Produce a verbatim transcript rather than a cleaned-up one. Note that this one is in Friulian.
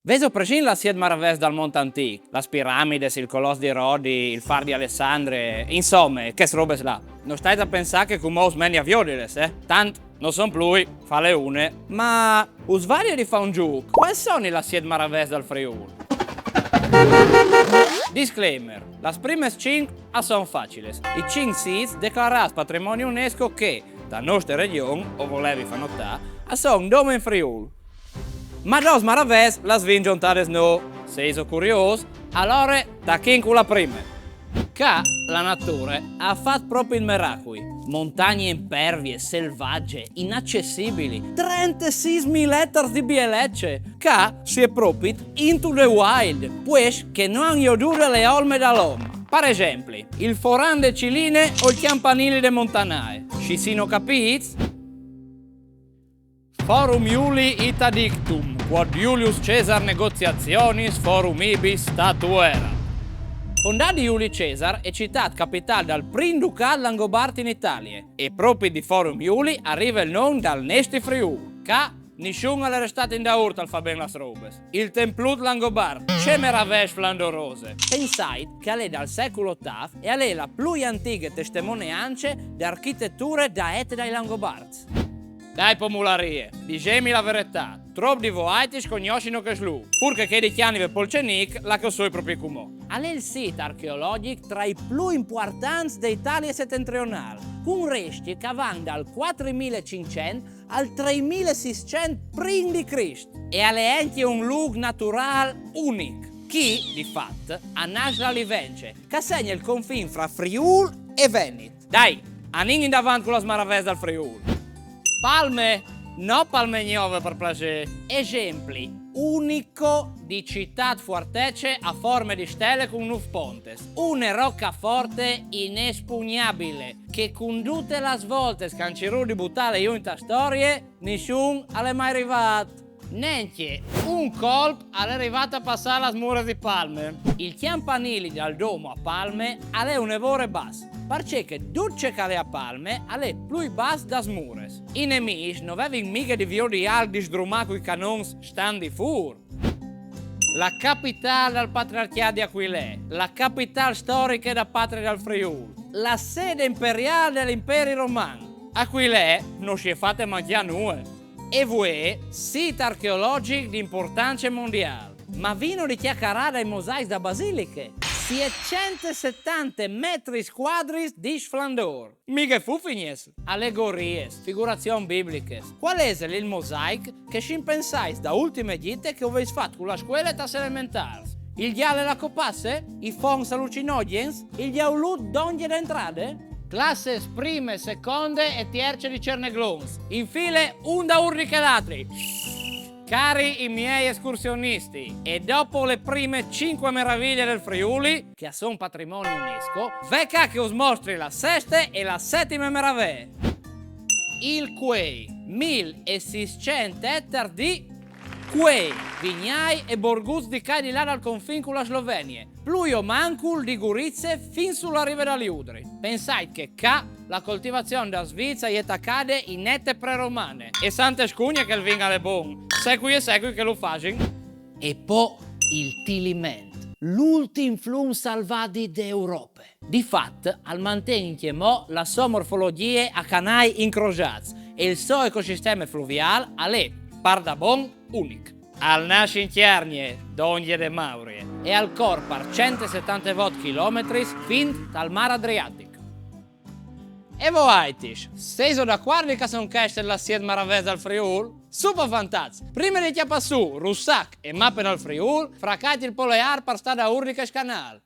Vêso presint las siet maravês dal mont antîc? Las piramides, il Colòs di Rodi, il fâr di Alessandrie, insome, chês robes là. No stait a pensâ che cumò us meni a viodiles, eh? Tant no son plui, fale une. Ma us varie di fâ un zûc? Cuâls sono las siet maravês dal Friûl? Disclaimer: las primes cinc a son faciles. I cinc sîts declarâts patrimoni UNESCO che, ta noste regjon, o volevi fâ notâ, a son dome in Friûl. Ma dôs maravês las vin zontades nô. Sêso curiôs? Alore, tachìn cu la prime. Ca la nature e à fat propit miracui. Montagne impervie, selvagge, inaccessibili, trentasîs mil etars di bielece. Ca si è propit into the wild, puescj che no àn jodude le olme dal om. Par esempli, il Foran de Ciline o il Cjampanili de Montanae. Sci sino capîts? Forum Iulii ita dictum, quod Iulius Caesar negotiationis forum ibi statuerat. Fondade di Iulii Cesar e citât capitâl dal prin ducât langobart in Italie, e propit di Forum Iulii al rive il non dal nestri Friûl. Ca nissun al è restât indaûr tal fâ ben las robes. Il templut langobart, ce maravee sflandorose! Pensait che al è dal secul otâf e al è la plui antighe testemoneance de architeture daete dai Langobarts. Dai po mularie, disêmi la veretât, trop di voaitis cognossino chest lûc, fûr che chei di Cjanive Polcenic, là che o soi propit cumò. Al è il sît archeologjic tra i plui impuartants de Italie setentrionâl, cun rescj che a van dal cuatrimil e cinccent al trêmil e sîscent prin di Crist. E al è ancje un lûc naturâl unic. Chi, di fat, a nas la Livence, che a segne il confin fra Friûl e Venit. Dai, anìn indavant cu las maravees dal Friûl. Palme? No Palme Gnove, par plasê. Esempli unico di citât fuartece a forme di stele cun nûf pontes. Une rocaforte inespugnabile, che cun dute las voltes che a àn cirût di butâle jù inta storie, nissun al è mai rivât. Nancje un colp al è rivât a passâ las mures di Palme. Il cjampanili dal domo a Palme al è une vore bas, parcè che dut ce che al è a Palme al è plui bas das mures. I nemîs no vevin mighe di viodi alc di sdrumâ cui canons stant di fûr. La capitâl dal patriarcjât di Aquilee, la capitâl storiche da patrie dal Friûl, la sede imperiâl dal Imperi Roman. Aquilee no si è fate mancjâ nuie. E vuê, sît archeologjic di impuartance mondiâl. Ma vino di cjacarâ dai mosaics da Basiliche, sietcent e setante metris cuadris di sflandôr. Mighe fufignes, alegoriis, figurazions biblichis. Cuâl isal il mosaic che scimpensais da ultime gjite che o vês fat cu la scuele tas elementârs? Il gjal e la copasse? I foncs alucinogjens? Il gjaulut dongje de entrade? Classes prime, seconde e tierce di Cerneglons, in file un daûr di chel altri. Cari i miei escursionisti, e dopo le prime cinque meraviglie del Friuli, che a son patrimoni UNESCO, ve ca che us mostri la seste e la setime maravee. Il Cuei, mil e sîscent etars di cuei, vignâi e borguts di ca e di là dal confin cu la Slovenie, plui o mancul di Gurize fin su la rive dal Judri. Pensait che ca la coltivazion das vîts e je tacade in ete preromane. E sante scugne che il vin al è bon, secui e secui che lu fasin. E po il Tiliment, l'ultin flum salvadi de Europe. Di fat, al manten ancjemò la sô morfologjie a canâi incrosâts e il so ecosisteme fluviâl al è, pardabon, unic. Al nas in Cjargne, dongje de Maurie, e al cor par cent e setantevot chilometris fin tal mâr Adriatic. E voaitis, sêso dacuardi che a son chestis las siet maravees dal Friûl? Super fantats! Prime di cjapâ sù russac e mape dal Friûl, fracait il poleâr par stâ daûr di chest canâl.